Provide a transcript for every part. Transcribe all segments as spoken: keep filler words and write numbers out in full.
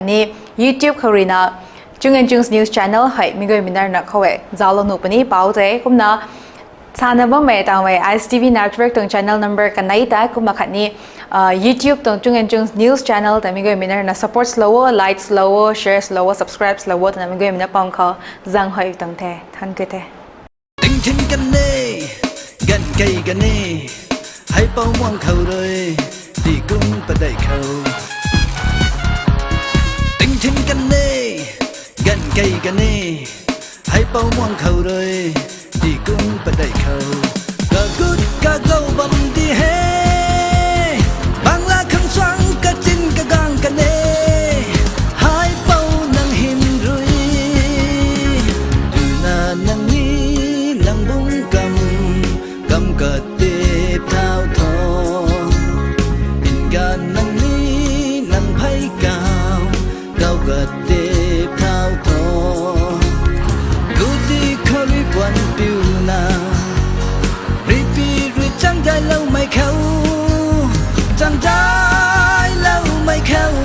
Ni YouTube khou ruina Chung and Chungs News Channel hei mi guaymei nai ruina khou e zauclou nuh puni pou the. Kumna sana bammei tangmei I S T V Network tuang channel number kanei ta kumna khatni YouTube tuang Chung and Chungs News Channel ta mi guaymei nai ruina support lou o, likes lou o, shares lou o, subscribes lou o twna mi guaymei na pam khou zang hei tuang the. Thank you the. Tingthin kan e, gan kei kan e, hei pou muang khou rui, ti kum padeih khou. Tingthin kan e, gan kei kan e, hei pou muang khou rui, ti kum padeih khou. Kagut kagou bam di he, Bangla khang suang kachin kagang kan e, hei pou nang hym rui. Twna nang ni nang bung kam, kam katip thau tho. Ngan nang ni nang phey kau, kau katip thau tho. Guti khou rui puan piuna, ripi rui chang dailoumei khou, chang dailoumei khou.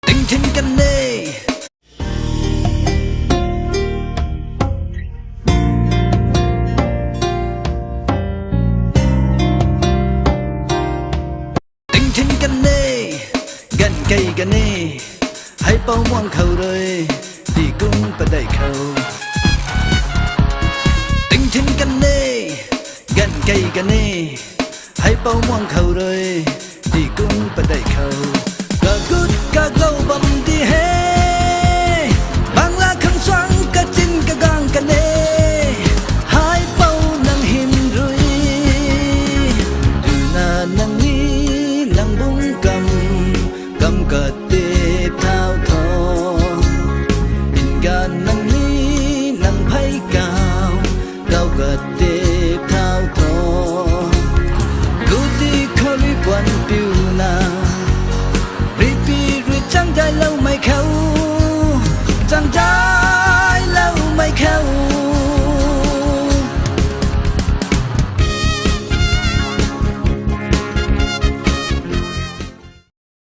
Tingthin kan e, tingthin kan e, gan kei kan e, hei pou muang khou rui, ti kum padeih khou. Tingthin kan e, gan kei kan e, hei pou muang khou rui, ti kum padeih khou. Kagut kagou bam di he, Bangla khang suang kachin kagang kan e, hei pou nang hym rui. Twna nang ni nang bung kam, kam katip thau tho. Ngan nang ni nang phey kau, kau katip thau tho. Guti khou rui puan piuna, ripi rui chang dailoumei khou, chang dailoumei khou.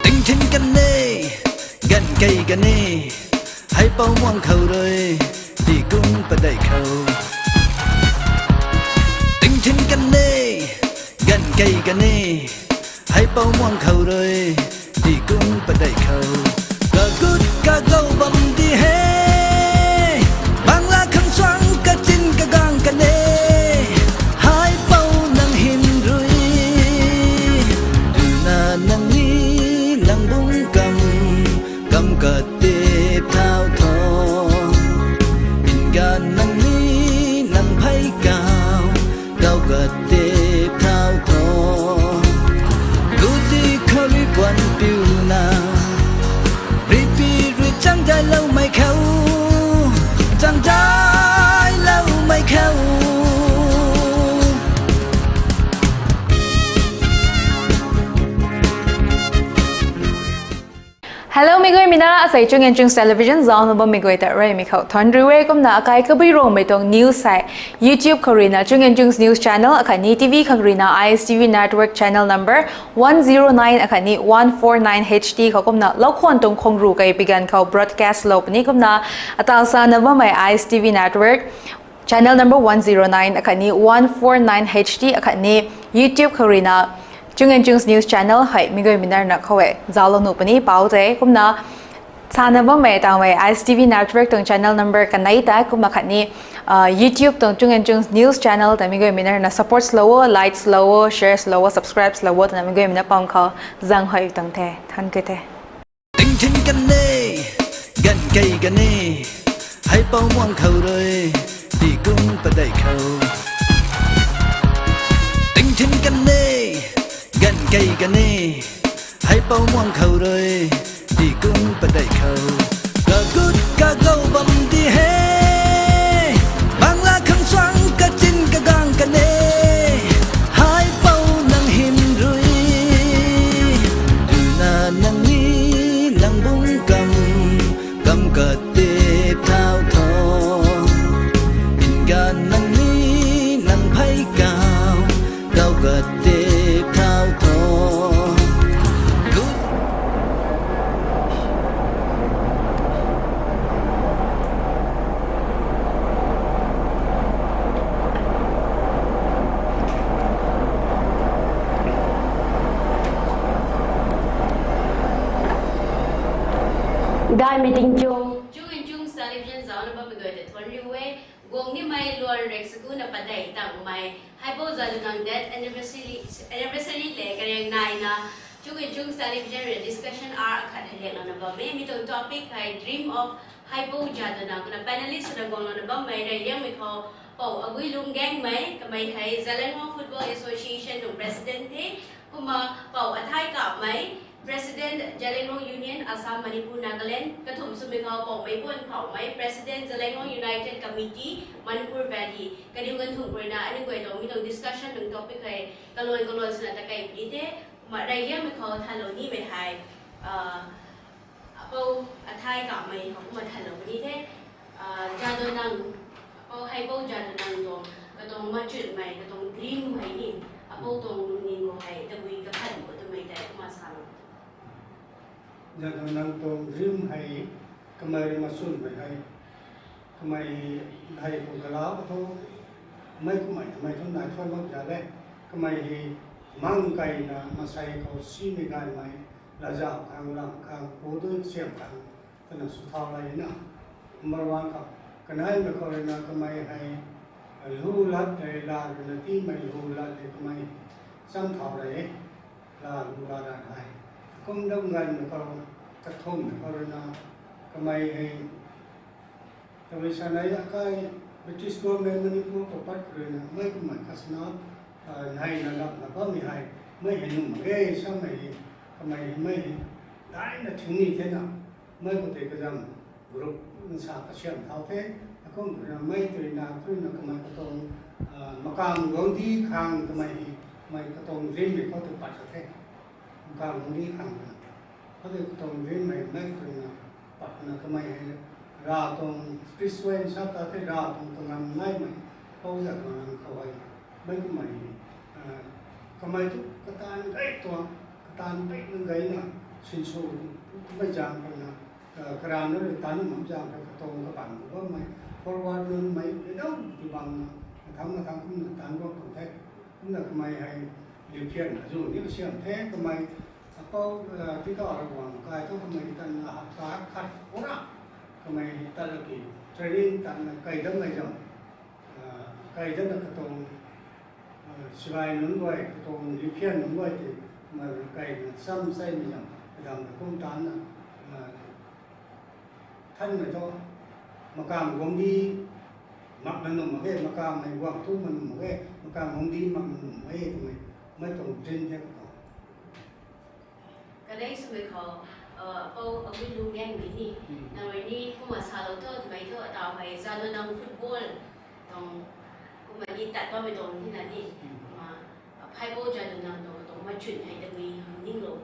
Tingthin kan e, gan kei kan e, hei pou muang khou rui, ti kum padeih khou. Tingthin kan e, gan kei kan e, hei pou muang khou rui, ti kum padeih khou. Kagut kagou bam di he, Bangla khang suang kachin kagang kan e, hei pou nang hym rui. Twna nang ni nang bung kam, kam katip thau tho. Ngan nang ni nang phey kau, kau katip thau tho. Guti khou rui puan piuna, ripi rui chang dailoumei khou, chang dailoumei khou. Hello mi guaymei na, asei Chung and Chungs Television zaucna bammei guay ta reymei khou thuanc riu e. Kumna akai Kabui Rongmei tuang news hei YouTube khou ruina Chung and Chungs News Channel akhatni T V khang ruina I S T V Network channel number one zero nine akhatni one four nine H T khou kumna loukhwan tuang khwang ru kei pi ganv khou broadcast lou puni. Kumna ataw sana bammei I S T V Network Channel number one zero nine akhatni one four nine H D akhatni YouTube khou ruina Chung and Chung's News Channel hei mi guay mi nai ruina khou e zauclou nuh puni pou tei. Kumna sana bammei tangmei I S T V Network tuang channel number kanei ta kumna khatni YouTube tuang Chung and Chung's News Channel ta mi guay mi nai ruina support swlou o, like swlou o, share swlou o, subscribe swlou o twna mi guay mi na pam khou zaeng huay tuang the. Thank you the. Tingthin kan e, gan kei kan e, haipou muang khou rui, tikum padeih khou. Tingthin kan e, gan kei kan e, haipou muang khou rui, tikum padeih khou. Kagut kagou bam di he, Bangla khang suang kachin kagang kan e, haipou nang hym rui. Twna nang ni, nang bung kam, kam katip thau tho. Ngan nang ni, nang phey kau, kau katip thau tho. Gaymei tingchung, Chung and Chung's Television zaucna bammei guay ta thuanc riu e. Guang nimei luan rek sakuna padeih tangmei haipou Jadonang death anniversary, anniversary le kariang naina Chung and Chung's Television rui discussion hour akhat hei liaklouna bam e. Mi tuang topic hei Dream of Haipou Jadonang. Kumna panelist swna guanglouna bammei reyliangmei khou Pou Aguilung Gaengmei, kamei hei Zeliangrong Football Association tuang president the. Kumna Pou Athai Kapmei, President, Zeliangrong Union, Assam, Manipur, Nagaland. Kathumh swmei khou Pou Meipuan Phaumei, President, Zeliangrong United Committee, Manipur Valley. Kaniw ganv thumh khou ruina aniu guay tuang mi tuang discussion tuang topic hei kaluan kaluan swna ta kei puni the. Kumna reyliangmei khou thanlou nimei hei Apou Athai Kapmei khou kumna thanlou puni the. Jadonang, Apou haipou Jadonang tuang katuang machutmei katuang dream hei ni, apou tuang lungning khou hei tabui kathan khou twmei tei kumna salou. Jadonang tuang dream hei kamei rui machutmei hei, kamei hei kum kalau atho, mei kummei twmei thu nai thuan bam za le. Kamei hei mang keyna masei khou simei gaymei, laza khang, lam khang, pu dui siam khang, twna sw thau rey na. Number one khou, kaneimei khou ruina kamei hei lu lat tei, la ruina tiimei lu lat tei kamei cham thau rey e. La lu la lat hei kum dam ganvmei khou, kathumhmei khou ruina kamei hei tabui sanei akai British government Manipur khou pat khou ruina mei kummei khasna neina lapna bammei hei, mei hei nuh mak ge samei hei, kamei hei mei hei daina thingni thena, mei khou tei kazam group nsa kasiam thau the. Akum ruina mei twna twna kamei katuang makam guangcdic khang kamei hei, mei katuang dream mei khou tei pat ka the. Makam guangcdic khang twna, khoutei katuang dream hei mei twna patna kamei hei, Rav tuang spiritual sa ta the, Rav tuang kangam naimei, Pou Jadonang khou hei, mei kummei, kamei tu kataanv gay tuang, kataanv pei nang gayna, sinsw mei zaeng ruina, karana rui taanv mak zaeng rui katuang kapan khou bammei, forward nunmei, dau ti bamna, mathang mathang kumna taanv guang tuang the. Kumna kamei hei, liuphian azu ni kasiam the kamei, apou, tika ra guang kai thu kamei tanna hapta khat pura, kamei tat laki, training tanna kei dammei zam, kei dana katuang, sibai nunc guay, katuang liuphian nunc guay tei, kamei keyna cham cheimei zam, kadamna kum taanna, thanmei thu, makam guangcdic makna nuh mak ge, makamhmei guang tu ma nuh mak ge, makam guangcdic makna nuh mak ge twmei, mei tuang dream the khou. Kanei swmei khou, Pou Aguilung Gaengmei ni, nang rui ni kumna salou tho twmei thu, ataw hei Jadonang football tuang, kumna ni tat bammei tuang tina ni, kumna, haipou Jadonang tuang, tuang machut hei tabui hang ninglou.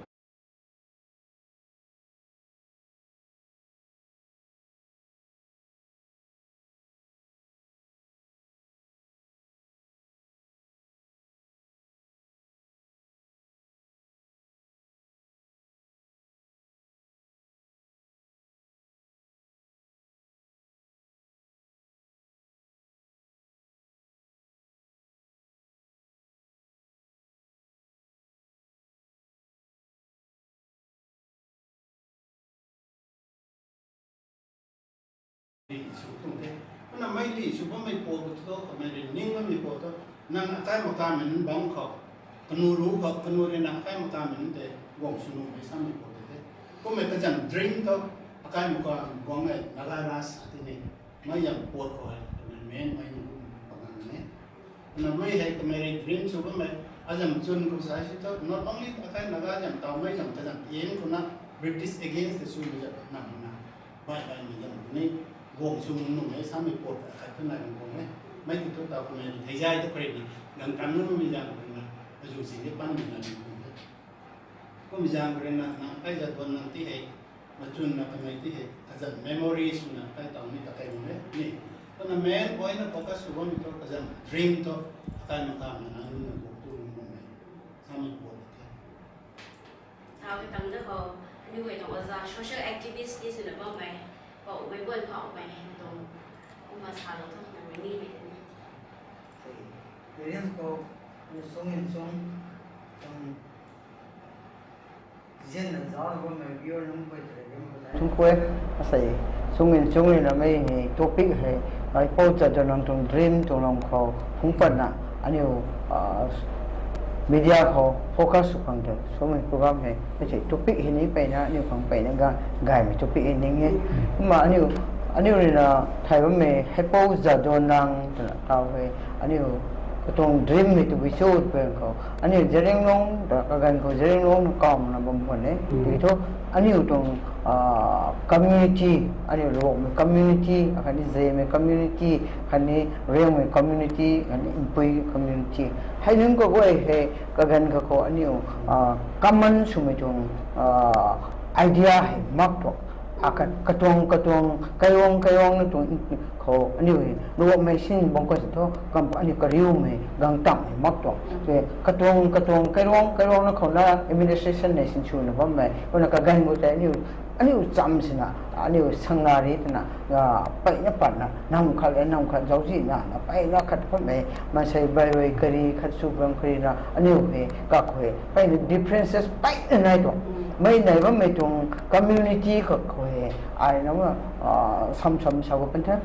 Li sw tuang the. Kumna mei li sw bammei pat khou thu, kamei rui ning bammei pat thu, nang akai makamei nunc bangc khou, kanu ru khou, kanu rui nang akai makamei nunc tei guang sw nuhmei samei pat tei the. Kummei kazanc dream thu, akai makamei guang e, Naga Raj sa tini. Mei zam pat khou hei, kamei main mei nunc kum pagang e. Kumna mei hei kamei rui dream sw bammei, azam chwn khou sa si thu, not only akai Naga zam taw mei zam kazanc aim khou na, British against the sw mei zam nang na. Bai bai mei zam ni, guang sw nuhmei samei pat akhat thu nai bam guang e. Mei tu thu taw kamei rui thei zay tu kharina, gang tan nuhmei zam kharina, azu si ni pan mei zam ni guang e. Kummei zam kharina, nang kai zat duan nang ti hei, machunna kamei ti hei, kazanc memory swna kai taw ni ta kai bam e ni. Kumna main point na focus sw bammei thu, kazanc dream thu, akai makamei nunc na guang tu nuh bam e. Samei pat the. Taw ke tang da khou, aniu guay tuang oja social activist ni swna bammei, Poumeipuan Phoumei tuang, kumna salou thu nang ni mei tei ni. William khou, ni sung in sung, tuang, zianna zauc bammei viewer nunc guay tei, William khou tei. Chung kwe, asei, sung in sung rui namei hei topic hei, ai pou chat tuang nang tuang dream tuang lam khou phungc patna, aniu, media khou focus sw khang tei, swmei program hei, asei topic hei ni mpeyna, aniu khang mpeyna ga, gaymei topic hei ning e. Kumna aniu, aniu rui na thay bammei hei pou chat tuang nang twna taw hei, aniu katuang dream hei tabui cho twpui khou, aniu Zeliangrong, kaganv khou Zeliangrong na kawmna bam khwan e. Tiki thu, aniu tuang, community, aniu Ruangmei community, akhatni Zemei community, khatni Riangmei community, khatni Inpui community. Hei nunc kaguay hei, kaganv kha khou aniu, common swmei tuang, idea hei mak tuang. Akhat katuang, katuang, kairuang, kairuang na tuang khou aniu hei, Ruangmei sin bam khwan si thu, kam aniu kariumei, gang tangmei mak tuang. Katuang, katuang, kairuang, kairuang na khou na administration nei sinswna bammei, kumna kaganv khou tei aniu, aniu cham sina, aniu sangnari twna, mpeyna patna, nam khat le nam khat zauczihna, na mpeyna khat patmei, maansei bai rui kari khat sw bam kharina, aniu hei, kakhou hei, mpeyna differences mpeyna nai tuang. Mei nai bammei tuang community kakhou hei, ai na, sam sam sa bam pan the.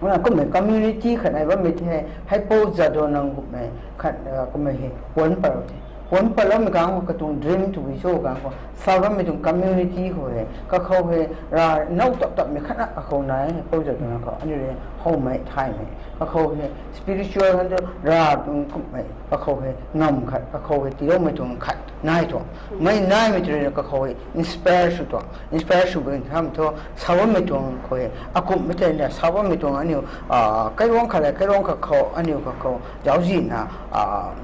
Kumna kummei community khat nai bammei the, hei pou chat tuang nang kummei, khat, kummei hei, puan pat the. Puan patloumei kang khou katuang dream tabui cho kang khou, sa bammei tuang community khou hei, kakhou hei, ra now tap tapmei khatna kakhou nai, hei pou chat tuang nang khou, aniu rui, howmei, thaymei, kakhou hei, spiritual khan tu, ra tuang kummei, kakhou hei, ngam khat, kakhou hei, tiiloumei tuang khat, nai tuang. Mei naimei tu rui na kakhou hei, inspire sw tuang, inspire sw bam kham thu, sa bammei tuang khou hei, akumhmei tei na, sa bammei tuang aniu, kairuang khat le, kairuang khat khou, aniu kakhou, zauczihna,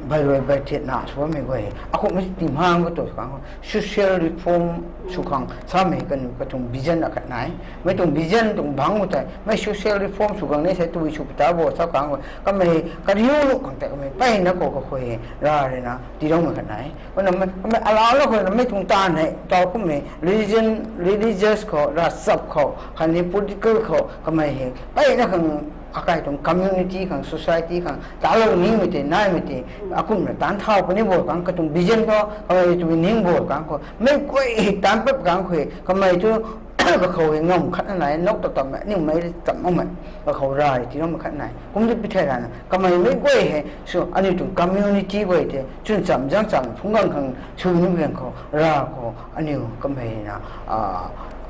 bai rui bai thiatna, sw bammei guay hei, akumhmei ti mang khou tu kang khou, social reform sw khang, samei kaniw katuang vision akhat nai. Mei tuang vision tuang bangc khou tei, mei social reform sw khang ni sei tabui sw pata bo, sa kang khou, kamei, kariu khang tei kamei, mpeyna khou kakhou hei, ra rui na, tiiloumei khat nai. Kumna mei, kamei alauclou khou na mei tuang taanv hei, taw kummei, religion, religious khou, ravchap khou, khatni political khou, kamei hei, mpeyna khang, akai tuang community khang, society khang, talou ningmei tei, naimei tei, akumna taanv thau puni bo kang, katuang vision thu, kamei twmei ning bo kang khou, mei guay hei taanv pat kang khou hei, kamei tu, kakhou hei ngam khat na nai, now tap tapmei, aniu mei tam makmei, kakhou ra hei, tiiloumei khat nai. Kum tu pi thei rana, kamei mei guay hei, so, aniu tuang community guay tei, chwn cham, zang cham, phungc gang khang, sw nimei gang khou, ra khou, aniu kamei na,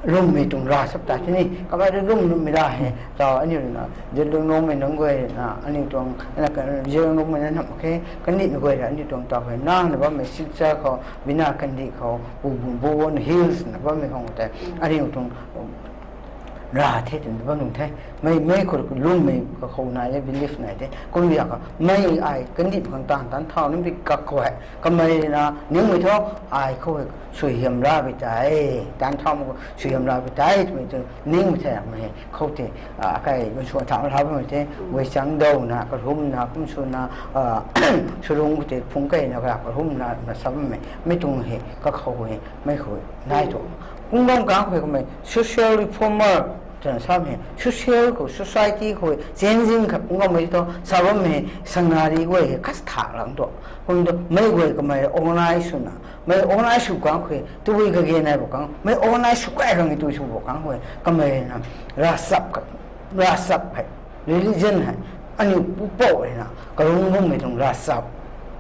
lwmmei tuang ra sap ta tini, kamei rui lwm lwmmei ra hei, taw aniu rui na, Zeliangrongmei nunc guay na, aniu tuang, na, Zeliangrongmei na nam khe, kandihmei guay ra, aniu tuang taw hei, nang na bammei Silchar khou, Bina kandih khou, Pubun, Pubun Hills na bammei khang tei, aniu tuang, ra the twna bam nung the. Mei, mei khou lwmmei kakhou nai e, belief nai the. Kum ria kha, mei ai kandih khang taanv, taanv thau nimei kakhou hei, kamei na, ningmei thu, ai khou hei, suaihiam ra bi tei, taanv thau mak khou, suaihiam ra bi tei, twmei tu, ningmei the, mei hei, khou tei, akai, gun sw thau la bammei the, guay chang dou na, kalum na, kum sw na, surung khou tei, phungc key na, kalum na, na sa bammei, mei tuang hei, kakhou hei, mei khou, nai tu. Phungc bam kang khou hei kamei, social reformer, twna sa bammei, social khou, society khou, changing khat phungc bammei tu, sa bammei, sangnari guay hei, khat thak lang tu. Kum tu, mei guay kamei, organize swna, mei organize sw kang khou hei, tabui kage nai bo kang, mei organize sw kai kang hei tabui sw bo kang khou hei, kamei na, ravchap khat, Ravchap hei, religion hei, aniu pupouc hei na, karungc gummei tuang ravchap.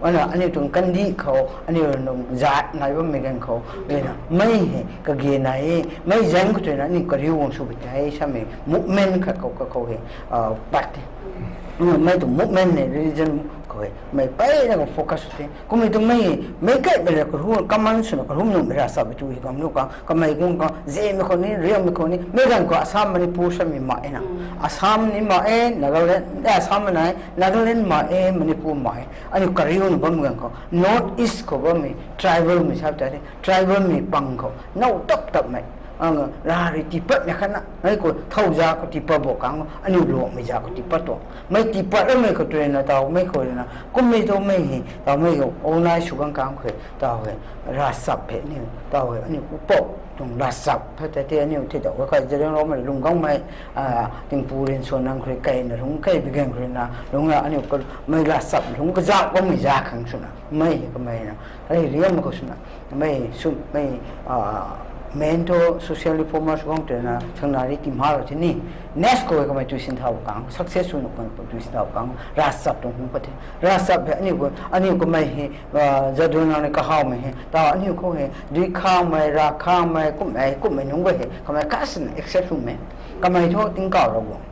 Ana aniu tuang kandih khou, aniu tuang zaat nai bammei ganv khou, rui na, mei hei kage nai e, mei zaeng khou tei na, aniu kariu guang sw pui the, samei movement khat khou, khat khou hei, ah, pat the. Mei tuang movement hei, religion khou hei, mei peyna khou focus sw the. Kummei tuang mei, mei kaimei rui karungc, common swna karungc nuhmei ravchap tu hei kam nu ka, kamei kum ka, zemei khou ni, riammei khou ni, mei ganv khou Assam, Manipur samei mak e na. Assam ni mak e, Nagaland, eh, Assam nai, Nagaland mak e, Manipur mak e. Aniu kariuna bam ganv khou, North East khou bammei, tribal mei sa ta the, tribal mei pang khou, now tap tapmei. Ang rari tiipatmei khatna, mei khou thau za khou tiipat bo kang, aniu Ruangmei za khou tiipat tuang. Mei tiipat loumei khou tei na taw, mei khou na, kummei tu mei hei, taw mei khou, online sw gang kang khou, taw hei, ravchap hei, aniu, taw hei, aniu pupouc tuang ravchap, hei ta the aniu thei taw, kha Zeliangrongmei lung gangmei, ah, tingpu rin sw nang khou rui, kaina lungc kai bi ganv khou rui na, lungc na aniu ka, mei ravchap lungc kazauh bammei za khang swna, mei hei kamei na, hei riammei khou swna, mei sw, mei, ah, main thu social reformer sw gang tei na, sangnari tiimha lou the ni, next khou kamei tui sinthau kang, success sw nuh khang tui sinthau kang, ravchap tuang hungc pat the. Ravchap hei aniu khou, aniu kamei hei, ah, Jadonang ni kahawmei hei, taw aniu khou hei, Duikhamei, Rakhamei, kummei, kummei nunc guay hei, kamei kasna accept swmei. Kamei thu tingkauh Ravguangc,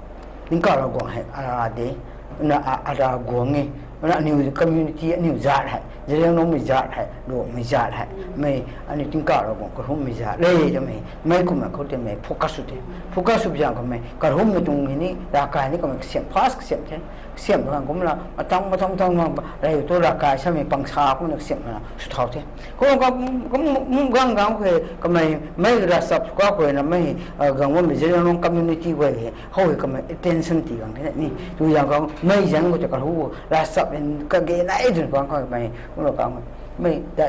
tingkauh Ravguangc hei, ara de, na, a, ara guang e, na aniu community, aniu zaat hei, Zeliangrongmei zaat hei, Ruangmei zaat hei, mei, aniu tingkauh Ravguangc karungcmei zaat le twmei, mei kummei khou tei mei focus sw the. Focus sw zaeng kamei, karungcmei tuang hei ni, ravkai ni kamei kasiam, fast kasiam the. Kasiam khang kumna, matang, matang, matang, matang, rei tu ravkai samei pangsa kumna kasiam na sw thau the. Kum, kum, kum, kum gang gang khou, kamei, mei ravchap sw ka khou na mei, ah, gang bammei Zeliangrong community guay hei, how hei kamei attention tii gang the ni. Tu zaeng khou, mei zaeng khou tei kahu, ravchap in kage nai dun khang khou mei, kumna kang, mei, ta,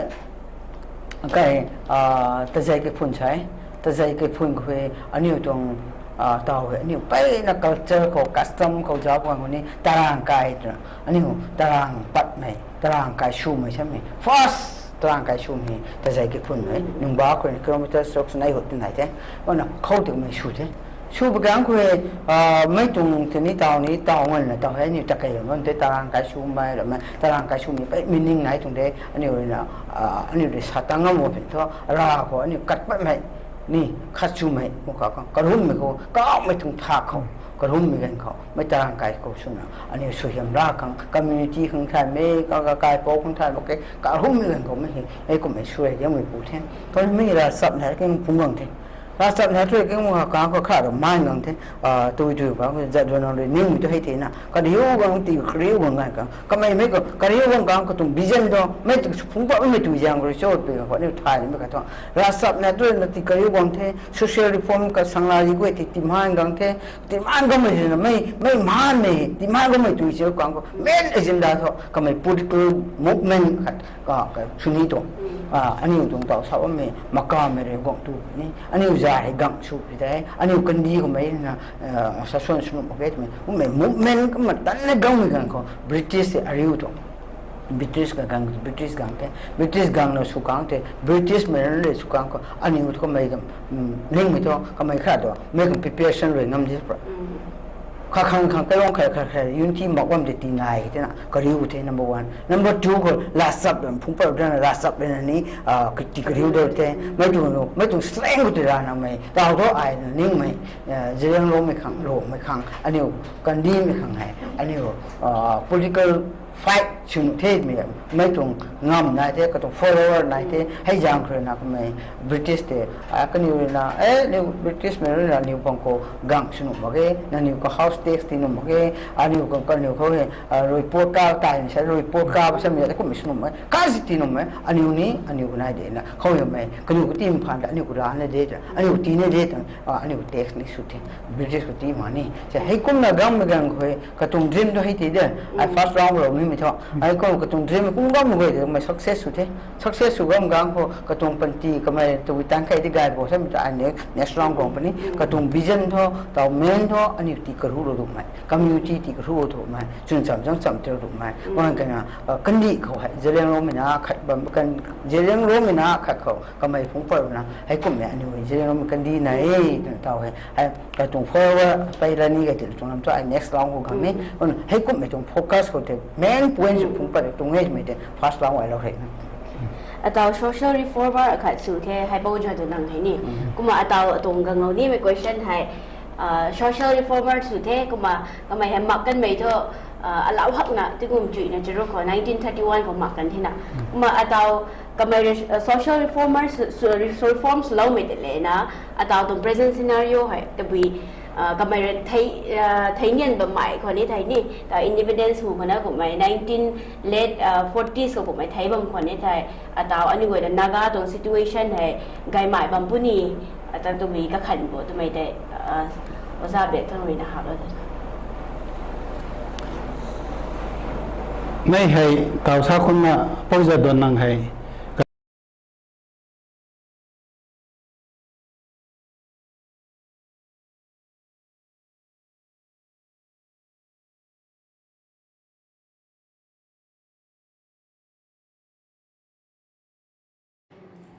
kai, ah, Tazei Kaiphun sai, Tazei Kaiphun khou, aniu tuang, ah, taw hei, aniu peyna culture khou, custom khou zauc khang khou ni, tarang kai twna, aniu tarang patmei, tarang kai swmei samei, first tarang kai swmei, Tazei Kaiphun hei, nungba khou ni kilometer six nai hut nai the, ana khou tei mei sw the. Sw pui kang khou, ah, mei tuang tei ni taw ni, taw nganvna taw hei, aniu ta kei ram bam the, tarang kai swmei, rammei, tarang kai swmei, pey meaning nai tuang de, aniu rui na, ah, aniu rui sa tang ngam mo pin thu, ra khou, aniu kat patmei, ni, khat swmei, mu kha khang, karungcmei khou, kauhmei tuang tha khou, karungcmei ganv khou, mei tarang kai khou swna, aniu suaihiam ra khang, community khang thaymei, ka, ka, kaipouc khang thay mak ke, karungcmei ganv khou mei hei, hei kummei sw e, diangmei pu the. Kamei ravchap na keng phungc gang the. Ravchap na thu keng kha kang khou kha ra mai gang the. Ah, tui tui kang khou Jadonang rui ningmei tu hei the na. Kariu gang ti, kariu gang ngai kang. Kamei mei khou, kariu gang kang khou tuang vision tu, mei tu phungc patmei tu zaeng khou rui cho pui khou aniu thay nimei khat thu. Ravchap na tu na ti kariu gang the, social reform ka sanglari guay ti tiiman gang the, tiiman gammei na mei, mei manmei, tiiman gammei tu zauc kang khou, main agenda thu, kamei political movement khat, ka, ka, sw ni tuang. Ah, aniu tuang taw sa bammei, makamei rui guang tu ni, aniu za hei gang sw pi tei, aniu kandih khou mei na, ah, sasuan sw nuh mak ge twmei, kummei movement kumna tanna gangmei ganv khou, British tei ariu tuang. British ka gang, British gang the, British gangna sw kang the, British mei rui sw kang khou, aniu thu kamei kam, ningmei thu, kamei kha tu, mei kam preparation rui ngam di pra. Kha khang khang kailong kha kha kha unity mak bam tei tii nai thena, kariu the number one. Number two khou, ravchap ram phungc pat rana ravchap rana ni, ah, kati kariu de the, mei tuang, mei tuang slang khou tei rana mei, taw thu ai na ningmei, ah, Zeliangrongmei khang, Ruangmei khang, aniu kandihmei khang hei, aniu, ah, political fight sw nuh themei, mei tuang ngam nai the, katuang follower nai the, hei zaeng khou rui na kamei British tei, ah, kaniw rui na, eh, niw British mei rui na, niw pang khou gang sw nuh mak ge, nangniw khou house tax tii nuh mak ge, aniu khang kaniw khou hei, ah, report ka tai ni sa, report ka ba samei ta kummei sw nuh mak ge, kasi tii nuh mak ge, aniu ni, aniu nai de na, khou yamei, kaniw khou tii mphan ta, aniu khou ra na de ta, aniu tii na de ta, ah, aniu tax ni sw the, British khou tii ma ni, se hei kumna gangmei ganv khou hei, katuang dream tu hei ti de, ai first round khou lou nimei thu. Ai kum katuang dream kum gam gay de, kamei success sw the. Success sw gam gang khou katuang panty kamei tabui tan kei di gay bo samei ta ai ne next round guang puni. Katuang vision tho, tau main tho, aniu ti karu ro duk mei, community ti karu ro duk mei, chwn cham zang cham teu duk mei. Wan kana, ah, kandih khou hei Zeliangrong mei na khat bam kan, Zeliangrong mei na khat khou kamei phungc par na hei kummei aniu hei Zeliangrong mei kandih na e twna tau hei. Hei katuang forward pei la ni kei ti tuang lam thu ai next round khou gang ni. Wan hei kummei tuang focus khou the main point sw phungc par tuang e mei te first round ai lou hei na. Atau social reformer akhat sw the, hei Pou Jadonang hei ni. Kumna atau atuang ganglou nimei question hei, ah, social reformer sw the, kumna kamei hei mak kanmei thu, ah, alau hakna tingkum chuina charuk khou nineteen thirty-one khou mak kan the na. Kumna atau kamei re-, ah, social reformer sw, sw, reform swloumei te le na, atau tuang present scenario hei tabui, ah, kamei re thei, ah, thei nian bammei khou ni thei ni, ta independence hu khou na kummei nineteen late, ah, forties khou kummei thei bam khou ni thei, atau aniu guay ta Naga tuang situation hei gaymei bam puni, atau tabui kakhan bo twmei tei, ah, Oja Bek Thang rui na hap lou de. Mei hei tau sa kumna Pou Jadonang hei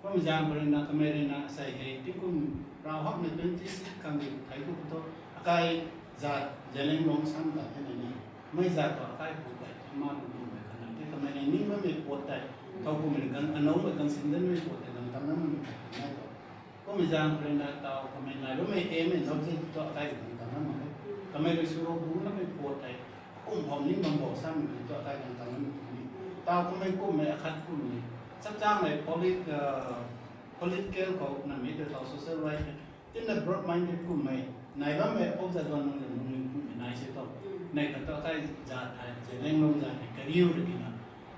Kum zang khou rui na, kamei rui na, asei hei, tingkum rau hak na twenty six khang di thei ku thu, akai zat Zeliangrong sam ta the na ni. Mei zat khou akai pu tei, ama nu nu mei khan na the, kamei ni ning mei mei pot tei, thau pu mei kan, anau mei kan sin den mei pot tei, kan tam na mei kan na to. Kum zang khou rui na tau, kamei nai lu mei aim and objective thu akai kan tam na mei. Kamei rui suro bu na mei pot tei, kum pham ni bam bo sam mei thu akai kan tam na mei. Tau kamei kum mei akhat kum mei. Chap chang mei polit-, ah, political khou na mei tei tau social right. Tina broad minded kummei, nai bammei Pou Jadonang zam lungning kummei nai se tho. Nai khat thu akai zat hei, Zeliangrong zat hei, kariu rui na,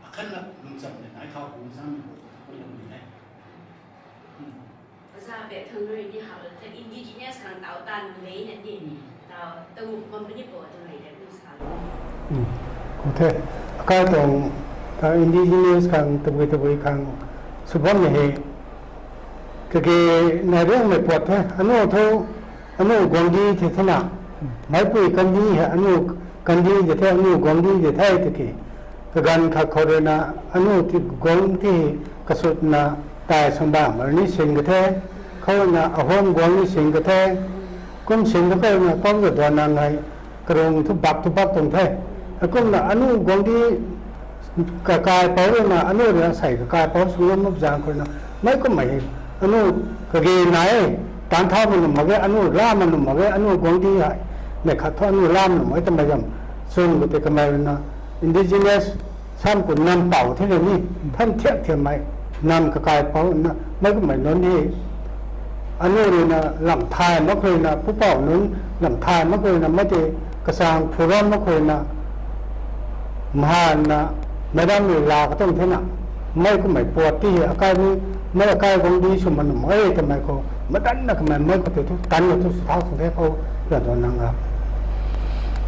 akhatna lungcham de nai thau pu sam mei pu, pu lungning hei. Oja Bek Thang rui ni hap lou the, indigenous khang tau tan mei na ni, tau, tau muk bam ni bo twmei tei kum sa lou. Kum the, akai tuang, ta indigenous khang, tabui tabui khang, sw bammei hei, kage nai riangmei puat the, anu thu, anu guangcdic the thena, meipui kandih hei, anu kandih de the, anu guangcdic de the tiki. Kaganv khat khou rui na, anu ti guangcdic kasutna, tai sangbam ni sin ka the, khou na ahom guang ni sin ka the, kum sin tu khou na Pou Jadonang hei, karung thu bak thu bak tuang the. Akumna anu guangcdic kakaipouc rui na, anu rui na sei kakaipouc sw ngam mak zang khou na, mei kummei hei, anu kage nai, tan thau ma nuh mak ge, anu la ma nuh mak ge, anu guangcdic hei, mei khat thu anu la ma nuh mak ge twmei zam, chwn khou tei kamei rui na, indigenous, sam khou nam pou the na ni, than thiak thiammei, nam kakaipouc na, mei kummei nunc hei, anu rui na lam thay mak rui na, pupouc nunc lam thay mak rui na, mei tei kachang phuram mak rui na, mhan na, madam rui la katuang the na, mei kummei puat ti hei, akai ni, mei akai guangcdic sw ma nuh mak e twmei khou, madanna kamei mei khou tei thu, tanna thu sw thau khang the Pou Jadonang a.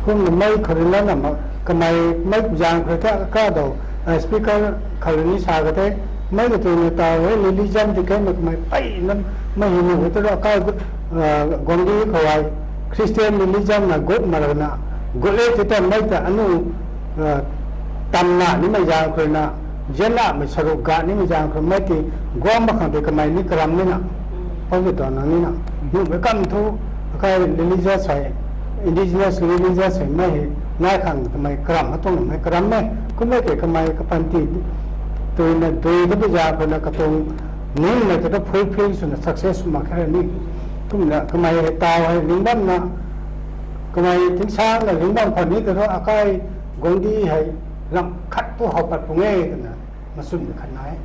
Kumna mei khou rui na na ma, kamei mei zang khou the ka dou, ah, speaker khou rui ni sa ka the, mei katuang na tau hei, religion ti kei na kamei pey na, mei hei nu hei tu ru akai gut, ah, guangcdic khou hei, Christian religion na gut ma rana, gut e ti ta mei ta anu, ah, tamna nimei zang khou rui na, zianlamei saruk ga nimei zang khou rui mei ti, guang mak khang tei kamei ni karam ni na, Pou Jadonang ni na, nuhmei kam thu, akai religious hei, indigenous religious hei mei hei, nai khang kamei karam, atuang mei karam e, kummei tei kamei kapanty, tui na, tui ta bi zang khou na katuang, ningmei ta ta fulfill swna success mak khe ni, kumna kamei hei tau hei ringh bamna, kamei tingsaengna ringh bam khou ni ta thu akai guangcdic hei, lam khat tu how pat pung e twna, machun mei khat nai.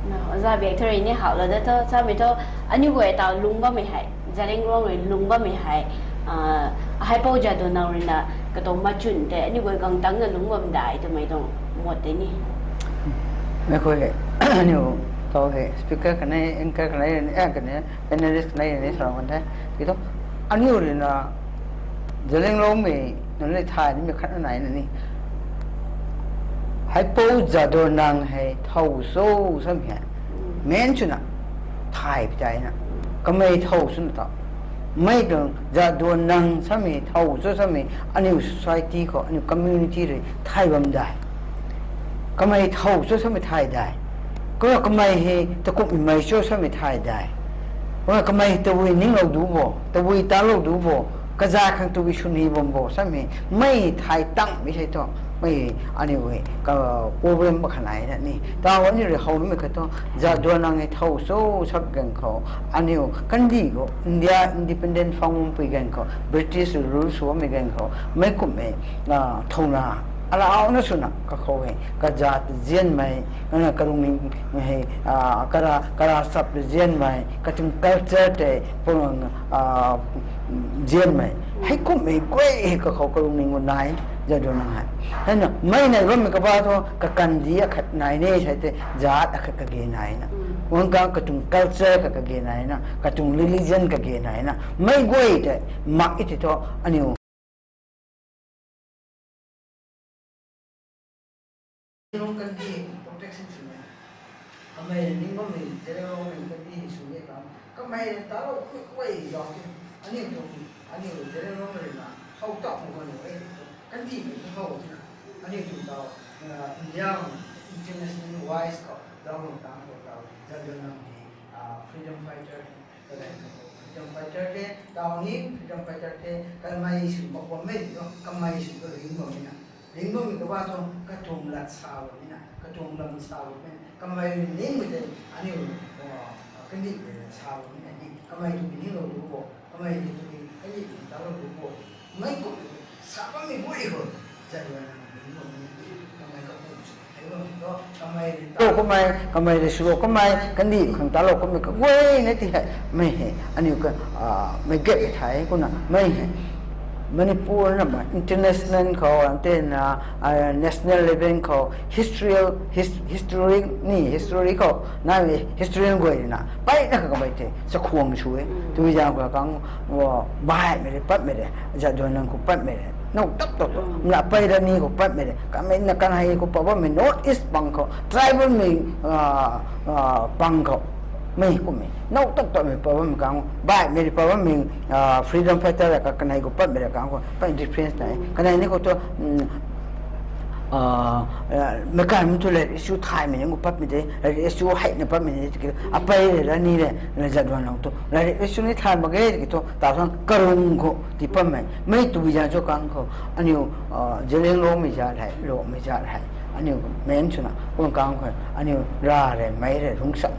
Na, Oja Bek Thang rui ni hap lou da tho, samei thu, aniu guay tau lungc bammei hei, Zeliangrong rui lungc bammei hei, ah, hei Pou Jadonang rui na, katuang machun tei, aniu guay gang tangna lungc bam dai twmei tuang mot tei ni. Mei khou hei, aniu tau hei, speaker kanei, anchor kanei, eh, kanei, panelist kanei ni sa kan the. Ki thu, aniu rui na, Zeliangrongmei, nunc le thay nimei khat na nai na ni. Heipou Jadonang hei thow cho samei hei, main swna thay pi tei na, kamei thow swna ta, mei tuang Jadonang samei thow cho samei, aniu society khou, aniu community rui thay bam dai. Kamei thow cho samei thay dai. Kumna kamei hei takumhmei cho samei thay dai. Kumna kamei tabui ninglou du bo, tabui talou du bo, kaza khang tabui suni bam bo samei, mei thay tangmei sei thu, mei aniu hei ka problem makhanai na ni. Tau aniu rui how nimei khat thu, Jadonang hei thow cho sap ganv khou, aniu kandih khou India independent phang pui ganv khou, British rule sw bammei ganv khou, meic kumhmei, ah, thouna, alauna swna kakhou hei, kaza ta zianmei, ana karungning hei, ah, kara, kara sap ta zianmei, katuang culture tei, pung, ah, zianmei. Heikumhmei guay hei kakhou karungning khou nai, Jadonang hei. Heina, mei nai bammei kaba thu, kakandih akhat nai ne, sei tei, jat akhat kage nai na. Wang kang katuang culture kha kage nai na, katuang religion kage nai na. Mei guay tei, mak i ti thu, aniu Zeliangrong kandih protection swmei, kamei ning bammei, Zeliangrong kandih swmei ta, kamei talou kuay zauc the, aniu tuang, aniu Zeliangrong rui na, how tau khou aniu e, kandihmei how tina, aniu tuang tau, ah, India, international wise khou, zauc khang tang khou tau, Jadonang hei, ah, freedom fighter, kaganv khou freedom fighter the, tau ni freedom fighter the, kamei sw mak bammei tu, kamei sw ka ring bammei na. Ring bammei kaba thu, katuang lat sa bammei na, katuang lam sa bammei na. Kamei ringmei tei, aniu, ah, kandih sa bammei na ni, kamei tu ninglou du bo, kamei tu kandih talou du bo. Mei kum sa bammei guay khou, Jadonang ring bammei na, kamei kapu sw, hei bam thu, kamei ri ta, kamei, kamei ri sw, kamei, kandih khang talou kummei kaguay na ti hei, mei hei, aniu ka, ah, mei gap e thei, kumna, mei hei. Manipur na ma international khou, ante na, ah, national level khou, history, his-, history ni, history khou, na history guay na, pai na ka kamei tei, chakhwang sw e, tui zang khou kang, wo, baihmei re, patmei re, Jadonang khou patmei re, now tap tap tap, na pei ra ni khou patmei re, kamei na kanhei khou pat bammei North East pang khou, tribal mei, ah, ah, pang khou, mei kummei, now tap tapmei pat bammei kang, baihmei re pat bammei, ah, freedom fighter ra ka kanhei khou patmei ra kang khou, pai difference nai, kanhei ni khou tu, um, ah, ah, meic kan tu le, issue thaymei ni khou patmei de, issue heina patmei ni, apei re ra ni re, na Jadonang tu, la issue ni thay mak ge, ki tu, ta sang karung khou, ti patmei, mei tui zang cho kang khou, aniu, ah, Zeliangrongmei zat hei, lomei zat hei, aniu main swna, kum kang khou, aniu ra re, mei re, rungsak,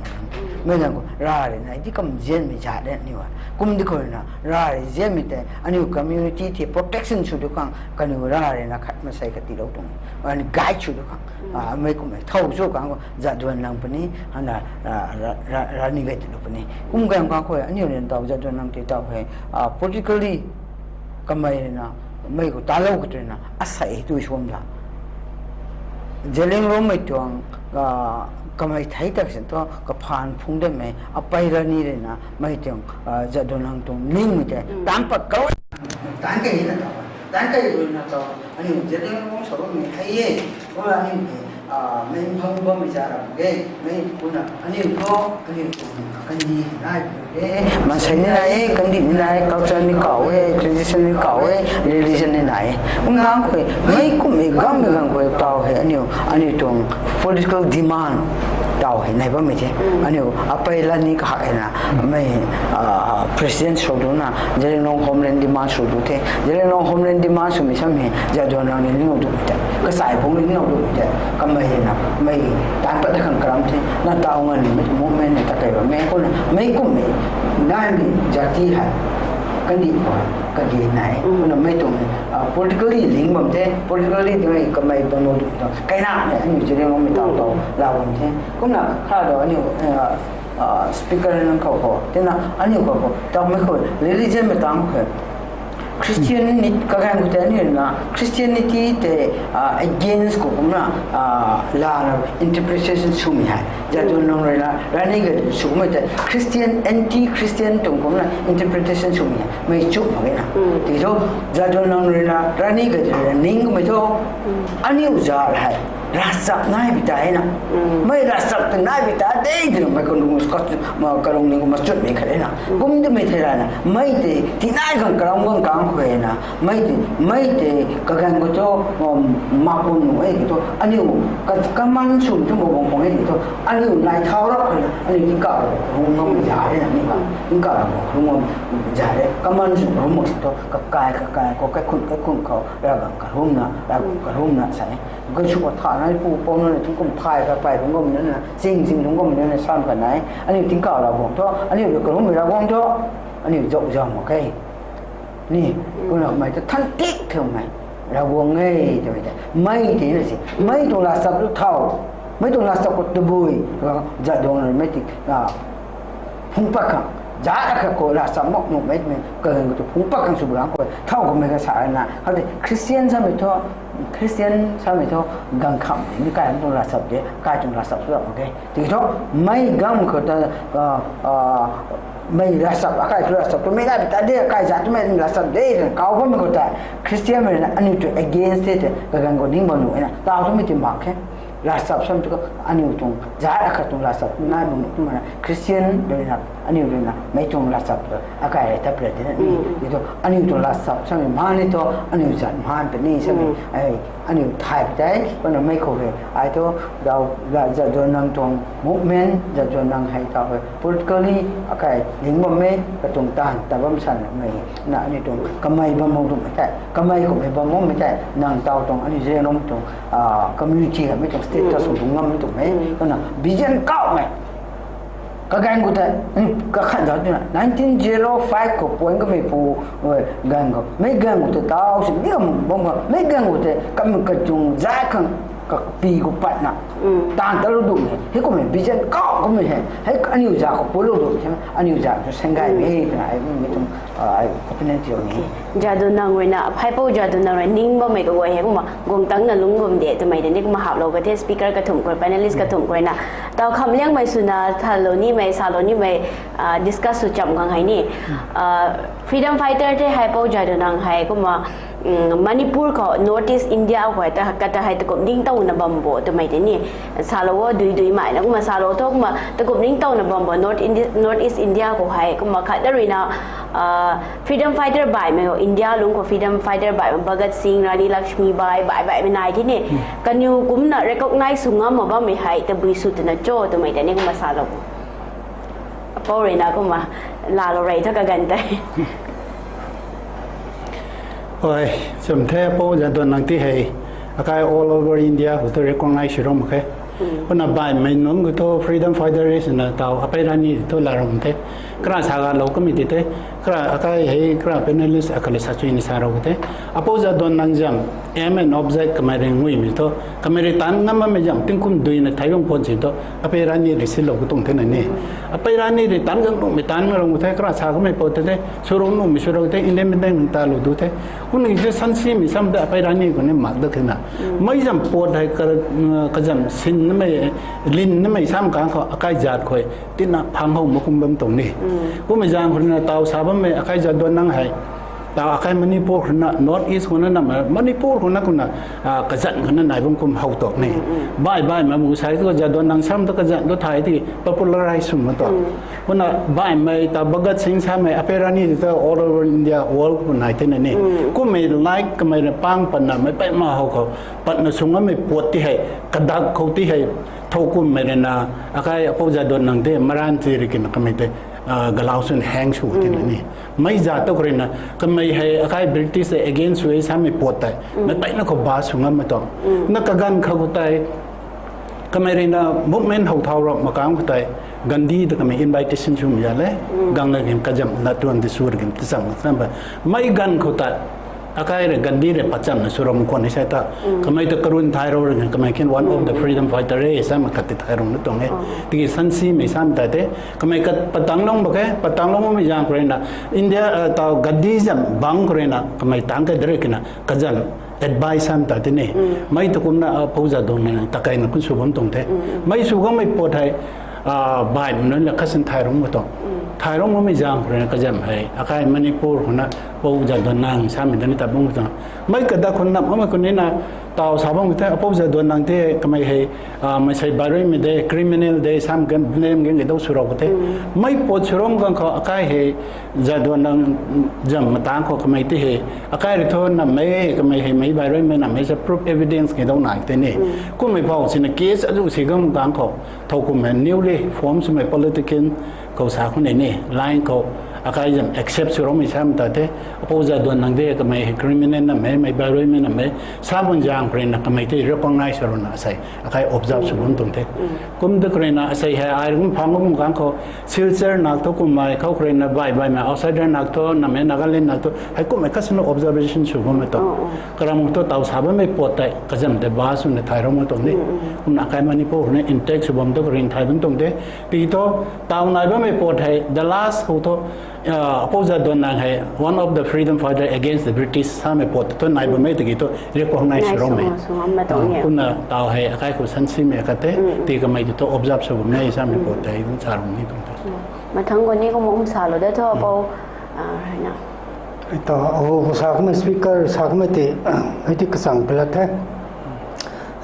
mei zang khou, ra re, nai di kam zianmei zat re, aniu, kum di khou na, ra re, zianmei tei, aniu community tei protection sw du khang, kaniw ra re na khat masei khat tiilou tuang, ani guide sw du khang, ah, mei kummei, thow cho kang khou, Jadonang puni, ana, ra, ra, ra, ra ni gay tiilou puni. Kum kang kang khou, aniu rin tau, Jadonang tei tau hei, ah, politically, kamei rui na, mei khou talou khat rui na, asei tui suam la. Zeliangrongmei tuang, ah, kamei thei tak sin thu, kaphaan phung datmei, apei ra ni rui na, mei tuang, ah, Jadonang tuang ningmei tei, tan pat kau. Tan kei na tau, tan kei rui na tau, aniu Zeliangrong sa bammei thei e, kumna aniu hei, ah, mei phang bammei za ra ge, mei kumna, aniu thu, aniu tuang, kandih nai, maansei ni nai e, kandih ni nai e, culture ni kau e, tradition ni kau e, religion ni nai e. Kum kang khou, mei kummei gammei gang khou tau hei, aniu, aniu tuang political demand tau hei nai bammei the. Aniu apei la ni kahak hei na, mei, ah, president sw du na, Zeliangrong homeland demand sw du the. Zeliangrong homeland demand swmei sam hei, Jadonang ni ninglou dumei tei, kasai phung ni ninglou dumei tei, kamei na, mei, tan pat ta khang karam the, na tau ngan mei movement ni ta kei bammei khou na, mei kummei, naimei jati hei, kandih khou, kage nai, kumna mei tuang, ah, politically ling bam the, politically twmei kamei bam lou dumei tu, kaina hei, aniu Zeliangrongmei tau tau, la bam the, kumna kha do aniu, ah, ah, speaker nang khou khou, tina aniu khou khou, tamei khou, religion mei tang khou, Christian ni kaganv khou tei aniu na Christianity tei against khou kumna lana interpretation swmei hei Jadonang rui na Rani Gaidinliu swmei tei Christian, anti Christian tuang kumna interpretation swmei hei mei chuk mak e na. Tiki thu Jadonang rui na Rani Gaidinliu rui na ning kamei thu aniu zat hei ravchap nai bi ta e na. Mei ravchap ta nai bi ta de twna mei kalung, kalung ning kumna chutmei khat e na. Kum twmei thei rana mei tei tinai khang karam guang kang khou e na. Mei tei, mei tei kaganv khou thu mak bam nuh e tiki thu aniu command swmei thu mak bam khang e tiki thu aniu nai thau rap khou na aniu tingkauh rap khou rung ngam za e na ni ba. Tingkauh rap khou rung ngam za e. Command sw rung mak si thu kakai kakai khou, kaikhunc kaikhunc khou, Ravguangc karumna, Ravguangc karumna sa e. Gansw katha nai pu pou nunc na tingkum thay kha pay lungc gummei nunc na, zing zing lungc gummei nunc na sam kha nai. Aniu tingkauh Ravguangc thu, aniu rui karummei Ravguangc thu aniu zauc zau mak khe. Ni, kumna mei ta than tik themei Ravguangc e twmei tei mei tei na si, mei tuang ravchap tu thau, mei tuang ravchap khou tabui, Jadonang rui mei ti phungc pat khang, zat akhat khou ravchap mak nuhmei twmei kaganv khou tu phungc pat khang sw bu lang khou thau kamei kasa na. Khoutei Christian samei thu, Christian samei thu ganv kham ni kai tuang ravchap de, kai tuang ravchap sw mak khe. Tiki thu mei ganv khou ta mei ravchap, akai thu ravchap twmei nai bi ta de, akai zat twmei ravchap de twna kau bammei khou tei Christian mei na aniu tu against the tei kaganv khou ning bam nuh e na. Tau twmei ti mak khe. Ravchap sam tu aniu tuang zat akhat tuang ravchap nai bam nuh twmei na Christian rui na, aniu rui na mei tuang ravchap tu akai rui ta pray de na ni. Tiki thu aniu tuang ravchap samei mani thu aniu zat mhan puni samei aniu thay bi tei kumna mei khou hei ai thu Jadonang tuang movement, Jadonang hei tau hei politically akai ling bammei katuang taanv ta bam sanmei na aniu tuang kamei bam mak tuangmei tei, kamei kummei bam makmei tei nang tau tuang aniu Zeliangrong tuang community hei mei tuang status sw tuang ngammei tuang e. Kumna vision kauhmei kaganv khou tei kakhat zat twna nineteen zero five khou puan kamei pu ganv khou, mei ganv khou tei tau si ni kam bam khou, mei ganv khou tei kam katuang zat khang kapi khou patna taanv talou dumei hei kummei vision kauh kummei hei hei aniu zat khou pulou du the, aniu zat tu sanggaymei twna ai mei tuang ai opinion ti ni. Jadonang rui na, Phaipou Jadonang rui ning bammei kaguay hei kumna guang tangcna lungc bam de twmei tei ni kumna haplou ka the speaker kathumh khou, panelist kathumh khou rui na. Tau khamliangmei swna thalou nimei, salou nimei discuss sw cham khang hei ni, freedom fighter the Phaipou Jadonang hei kumna Manipur khou North East India khou hei ta kata hei takum ningtowna bam bo twmei tei ni salou o, dui dui mai na kumna salou tho. Kumna takum ningtowna bam bo North East India khou hei kumna khat da rui na freedom fighter baihmei ho, India lungc khou freedom fighter baihmei Bhagat Singh, Rani Lakshmibai, baih baihmei nai the ni, kaniw kumna recognize sw ngam mak bammei hei tabui sw twna cho twmei tei ni kumna salou bo. Apou rui na kumna laalou rey thu kaganv tei Oi, cham the, Apou Jadonang ti hei akai all over India khou thu recognize sw ram mak khe. Kumna baihmei nunc khou thu freedom fighter swna tau Apei Rani thu laa ram the. Kara sa galou kamei ti the, kara akai hei kara panelist akhat le sa chuina sa rou the. Apou Jadonang zam aim and object kamei rui nguimei thu, kamei rui taanc ngam makmei zam tingkum duina thei bam pun si thu Apei Rani rui silou katuang thena ni. Apei Rani rui taanc gang nuhmei taanc mak rou the, kara sa kamei pou the, sw rou nuhmei sw rou the, independent talou du the. Kumna ki sansimei sam tei Apei Rani khou ni mak dat thena. Mei zam pat hei kazam sinnamei, linnamei sam kang khou akai zat khou tina phang how mak kum bam tuang ni. Kummei zaeng khou rui na tau sa bammei akai Jadonang hei tau akai Manipur khou na, North East khou na, na Manipur khou na kumna kazanc khou na nai bam kum how tuang ni. Baih baihmei mu sai tu Jadonang sam tu kazanc tu thay ti popularize sw mak tuang. Kumna baihmei ta Bhagat Singh samei, Apei Rani ta all over India, world khou nai thena ni. Kummei like kamei rui pang patna mei peyna how khou patna sw ngammei pat ti hei, kadak khou ti hei, thow kummei rui na akai Apou Jadonang tei maran ti rui kina kamei tei galau swna hang sw thena ni. Mei zat tu khou rui na kamei hei akai British against sw e samei pat tei mei peyna khou ba sw ngammei tuang. Na kaganv khou khou tei kamei rui na movement how thau rap mak kang khou tei Gandhi ta kamei invitation swmei za le. Gangna kin kazam na tuang ti sw rui kin ta chang sam ba. Mei ganv khou tei Akai rui Gandhi rui pachamna sw ram khwan ni sa ta. Kamei ta karun thay rou rui kamei kin one of the freedom fighter e, samei khat ti thay rou na tuang e. Tiki sansimei samei ta te. Kamei khat patang lung bak e, patang lung mei zang khou rui na. India, eh, tau Gandhism bang khou rui na, kamei tang kai direct na, kazan advice samei ta te ni. Mei tu kumna, eh, Pou Jadonang ta kai na kun sw bam tuang the. Mei sw gam mei pot hei, ah, bai mnun la kasin thay rou ma tuang. Thay rou ma mei zang khou rui na kazan hei. Akai Manipur khou na Pou Jadonang samei ta ni ta bam tuang. Mei kada khou na, mei khou ni na, tau sa bam the, Pou Jadonang te kamei hei, ah, mei sei bai rui mei de, criminal de, sam gan, blame gan, dou sw rou ko the. Mei pot sw ram gang khou akai hei, Jadonang zam matang khou kamei ti hei, akai rui thu na mei, kamei hei mei bai rui mei na mei sa proof evidence ke dou nai te ni. Kummei pou sina case azu si gang gang khou, thou kummei newly form swmei politician khou sa khou ni ni, line khou, akai zam accept sw ram mei samei ta te, Pou Jadonang de kamei hei criminal na mei, mei bai rui mei na mei, sa bun zang khou rui na kamei ti recognize rou na asei, akai observe sw bam tuang the. Kum tu khou rui na asei hei, ai kum phang kum gang khou, Silchar nak thu kummei, khou khou rui na bai bai mei, outsider nak thu, na mei Nagaland nak thu, hei kummei kasina observation sw bam mei tuang. Karam thu tau sa bam mei pot tei, kazam tei ba sw na thay rou ma tuang ni. Kumna akai Manipur khou na intact sw bam tu khou rui na thay bam tuang the. Tiki thu, tau nai bam mei pot hei, the last khou thu, ah, Pou Jadonang hei, one of the freedom fighter against the British samei pot thu nai bam mei tiki thu recognize sw rou mei. Kumna tau hei, akai khou sansimei khat te, ti kamei ti thu observe sw bam mei samei pot tei, dun sa rou ni tuang the. Mathang khou ni kum um sa lou da thu, Pou, ah, na. Ei ta, o, khou sa kummei speaker, sa kummei ti, ei ti kachang palat the.